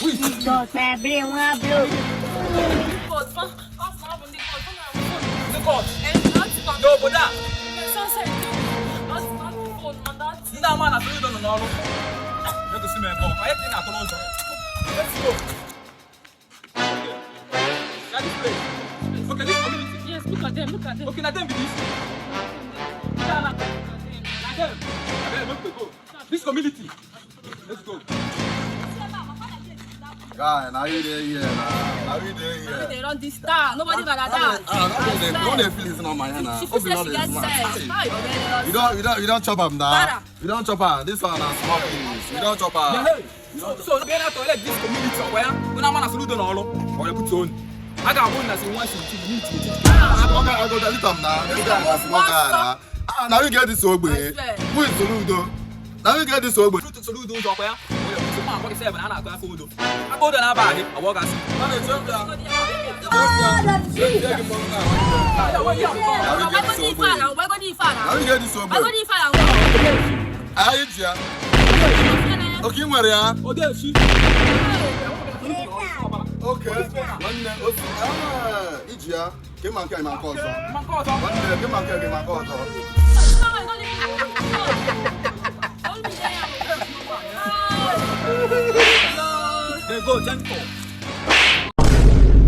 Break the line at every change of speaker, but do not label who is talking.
Ndị court. N'obodo a, ndị ama na Soludo nọ n'ọrụ. Egosi m ebe ọ. Onye ka ị na-atụ n'ụzọ? Let's go. Okay. Na this place. Okay, this community.
Yes, look at them, look at them.
Okay, na them be this. Na them. Na them. Na them, make we go. This community. Let's go.
Guy, na you dey here na. Na you dey here.
They run this town. Nobody gonna dance.
Ah, no dey feel this on my hand na.
She
Hope
feel
you no
say she
dey
get
smart.
sense. How you go get
You don chop am na.
Para.
You don chop am. This one na small piece. You don chop am.
Hey, so bịa na toilet this community ọkwa ya onye ama na Soludo n'ọrụ ọ ya butuo unu a ga-abụ na si nwa si ntu n'iti etiti.
Okay, I go delete am na. This guy na small guy na. Ah, na you get this ogbe.
I swear.
Who is Soludo? Na you get this ogbe.
Soludo ụzọ ọkwa ya ọ ya butuo ma agwa gị sef na a na-agụ aka odo aka odo na-aba ahị ọgbọ gasị.
Na you get this ogbe. Anyị ji ya. Okay, ị nwere ya.
Odeshi.
Okay. Nwanne, otu. Ah, iji ya. Ka ịma nke a, ịma nke ọzọ.
Ma nke ọzọ.
Nwanne, ka ịma nke a, ka ịma nke ọzọ.
They go gentle.